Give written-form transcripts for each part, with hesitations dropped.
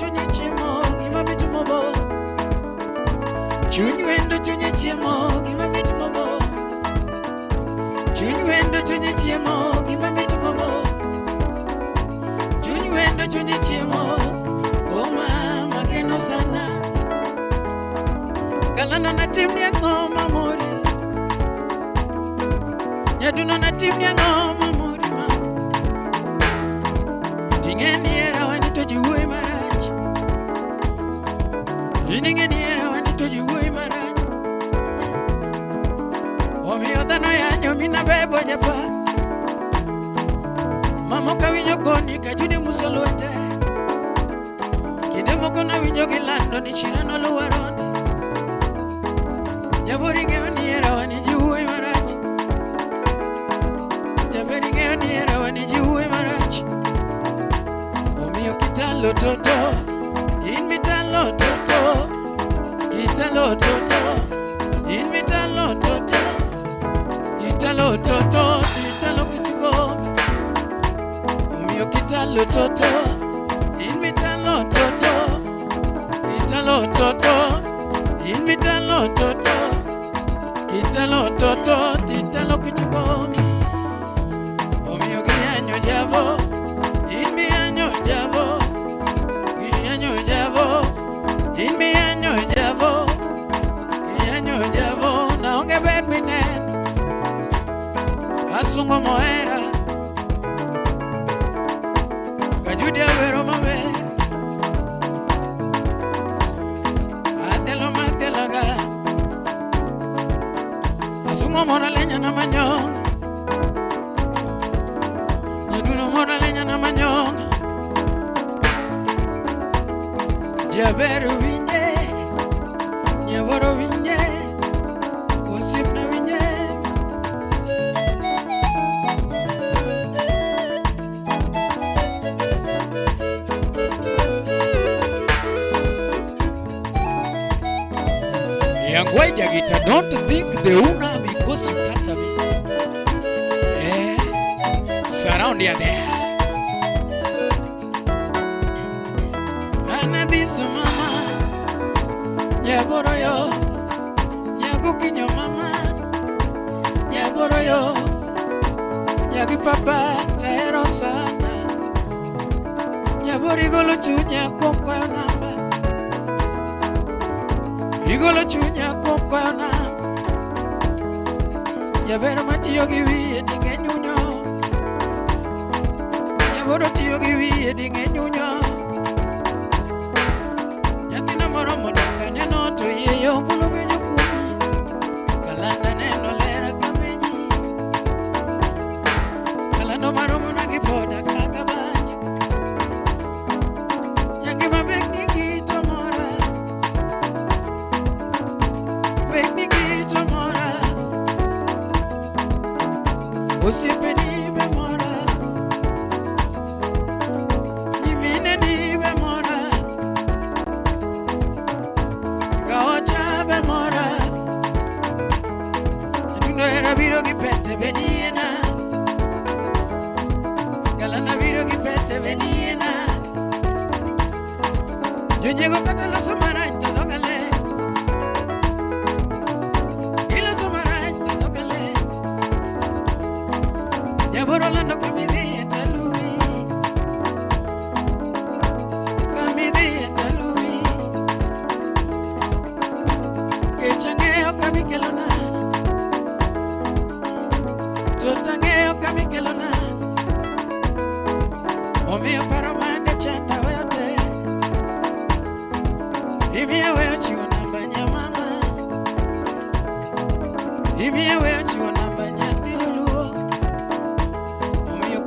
chunye chiemo gima mit mobo. Chuny wendo chunye chiemo gima mit mobo. Chuny wendo chunye chiemo gima mit mobo. Chuny wendo chunye chiemo oh mama geno sana. Kalano natimni ang'o mamori. Nyaduno natimni ang'o mamori ma. Ting'e ni hera wani to ji wuoyi marach. In ing'e ni hera wani to ji wuoyi marach. Omiyo dhano yanyo mina bebo japa. Mamoko awinjo koni ka Judy muso lwete. Kinde moko nawinjo gilando ni chira noluwa rondi. Jabori ng'eyo ni hera wani ji wuoyi marach. Jaberi ng'eyo ni hera wani ji wuoyi marach. Omiyo kitalo toto, in mitalo toto, kitalo toto, in mitalo toto, kitalo toto, kitalo kichigo. Omiyo kitalo toto, in mitalo toto, kitalo toto, in mitalo toto, kitalo toto, titalo kichigo. Omiyo giyanyo javo, in miyanyo javo, giyanyo javo, in miyanyo javo, giyanyo javo, naonge ber minen. Asungo mohera, Kajudi awero maber, atelo mateloga, asungo moro lenya na manyong, nyaduno moro lenya na manyong, jaber winje, nyaworo winje, osiepna winje. Yangwaja Gita, don't think the owner because you can't me. Eh, surround here there. Anadhiso mama, nyaboro yo, nyagokinyo mama, nyaboro yo, nyagi papa tahero sana. Nyaboro igolo chunya kuom kwayo namba. Igolo chunya kuom kwayo namba. Jaber matiyo gi wiye dinge nyunyo. Nyaboro tiyo gi wiye dinge nyunyo. Nyathina moro modak aneno to yie ongolo winjo kuomi. Kalanda neno ler kamenyi. Kalando maromo na gi poda kaka banjo. Nyangima bekni gi to mora. Bekni gi to mora. Osiepeni be mora. Nyimineni be mora. Kaocha be mora. Adundo hera biro gi pete be niena. Galana biro gi pete be niena. Jonyiego kata loso marach to dhoga le. Giloso marach to dhoga le. Nyaboro lando kamidhiye taluwi. Kamidhiye taluwi. Kech ang'eyo kamikelona. Tot ang'eyo kamikelona. Omiyo paro mande chanda weyo te. Imiya weyo chiwo namba nyamama. Imiya weyo chiwo namba nyathi joluo. Omiyo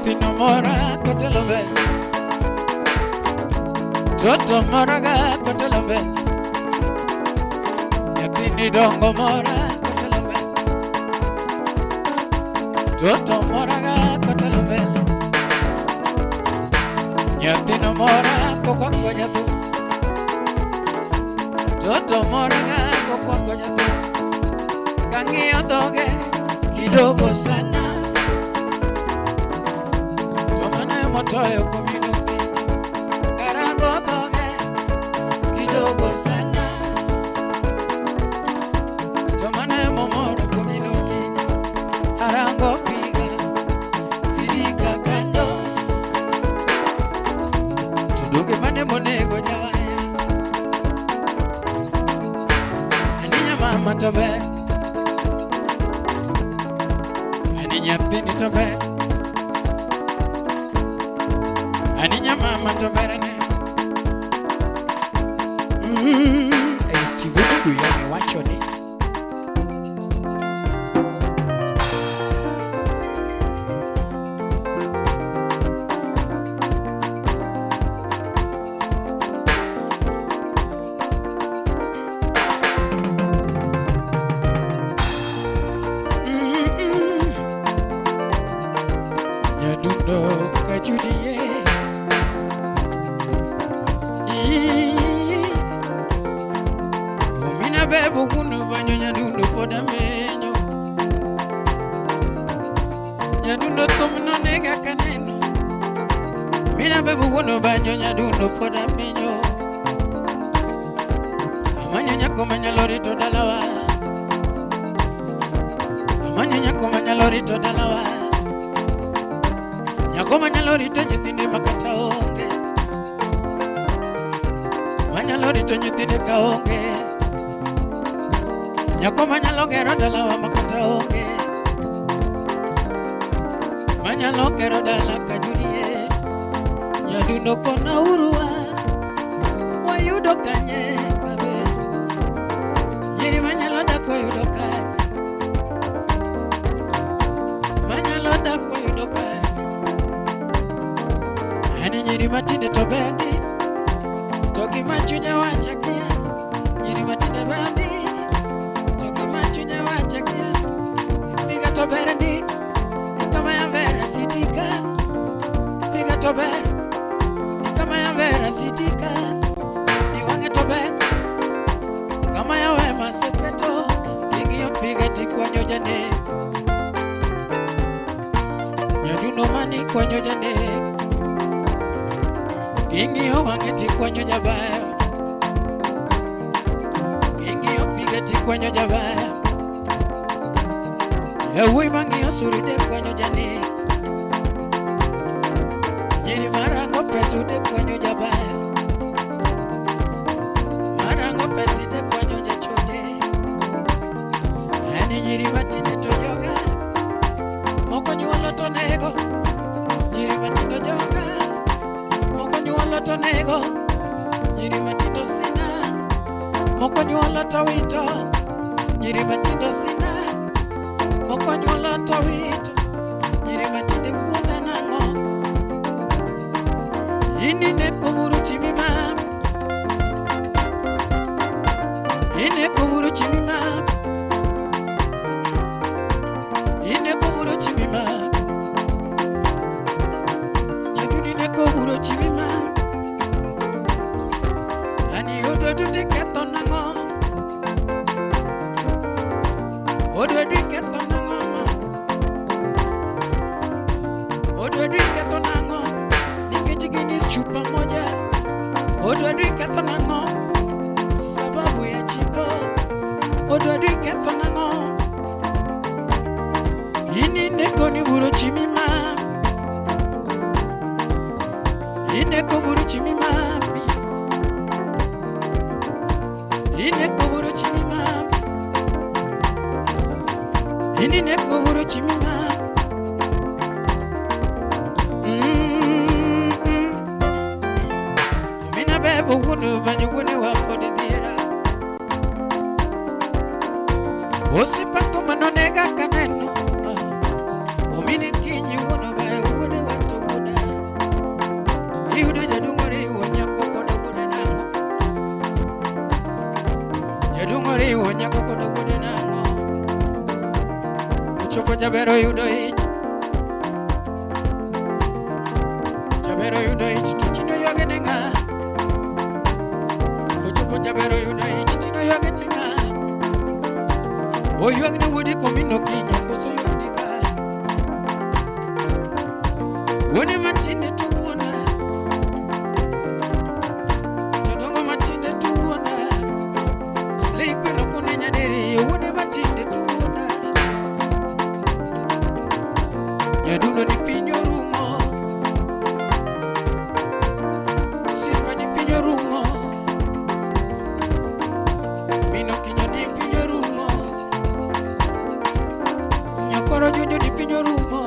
Nyathino mora kotelo mbele. Toto mora ga kotelo mbele. Nyathini dongo mora kotelo mbele. Toto mora ga kotelo mbele. Nyathino mora kokwako nyathi. Toto mora ga kokwako nyathi. Kang'iyo dhoge kidogo sana. To mano emotoyo kumido karango dhoge kidogo sana. To mano emomoro kumido arango figa sidika kando. To duge mane monego jawaya. Aninya mama to ber. Ani nyathini to ber. Aninya mama to berne. Steve Ogudu wacho ni Nyadundo kajudie. Omina bebu kuno banyo nyadundo poda menyo. Nyadundo thumno nega kaneno. Mina bebu kuno banyo nyadundo poda menyo. Amanyo nyako manyalo rito dalawa. Amanyo nyako manyalo rito dalawa. Nyako manyalo rito nyithinde makata onge. Manyalo rito nyithinde ka onge. Nyako manyalo gero dalawa makata onge. Manyalo gero dala kajudie. Nyadundo kona urua. Wayudo kanye kabe. Nyiri manyalo dak wayudo kanye. Manyalo dak wayudo kanye. Ani nyiri matinde to bendi. To gima chunya wacho kia. Nyiri matinde bendi. To gima chunya wacho kia. Figa to berndi. Ni kama ya vera sidika. Figa to ber. Ni kama ya vera sidika. Ni wang'e to ber. Kama ya wema sepeto. Ing'iyo figa tikwanyo janek. Nyadundo mani kwanyo janek. Ing'iyo wang'e tikwanyo jabayo. Ing'iyo figa tikwanyo jabayo. Yawuoyi mang'iyo suride kwanyo janek. Nyiri marango pesude kwanyo jabayo. Marango peside kwanyo jachode. Ani nyiri matinde to joga. Moko nyuolo to nego. Nyiri matindo joga. Moko nyuolo to nego. Nyiri matindo sina. Moko nyuolo to wito. Nyiri matindo sina. Moko nyuolo to wito. Nyiri matinde wuonda nang'o. Inine kuburu chimi mam. Ine kuburu chimi mam. Ine kuburu chimi mam. Nyadudi ne kuburu chimi mam. Ani odwedu diketho nang'o. Odwedu iketho nang'o ma. Odwedu iketho nang'o. Nikech Guinness chupa moja. Odwedu iketho nang'o. Sababu ya chipo. Odwedu iketho nang'o. Inineko ni buro chimi mam. Ineko buro chimi mami. Ineko buro chimi mam. Inineko buro chimi mam. Mina bebo wunu banyu wunu wapo de dhiera. Osipa thum manonega kaneno. Omine kinyi wuono bayo wuone wa Jaber oyudo ich. Jaber oyudo ich to tinde oywage ne ng'a? Ochopo jaber oyudo ich tinde oywage ne ng'a? Oywag ne wuodi komino kinyo koso oywag ne ng'a? Wuone matinde to wuona. Jodongo matinde to wuona. Slay kweno kune nyadiri wuone matinde to wuona. Nyadundo ni piny orumo. Simba ni piny orumo. Mino kinyo ni piny orumo. Nyakoro junjo ni piny orumo.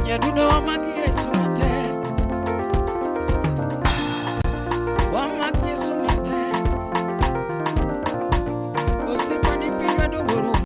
Nyadundo wamagi Yesu matek.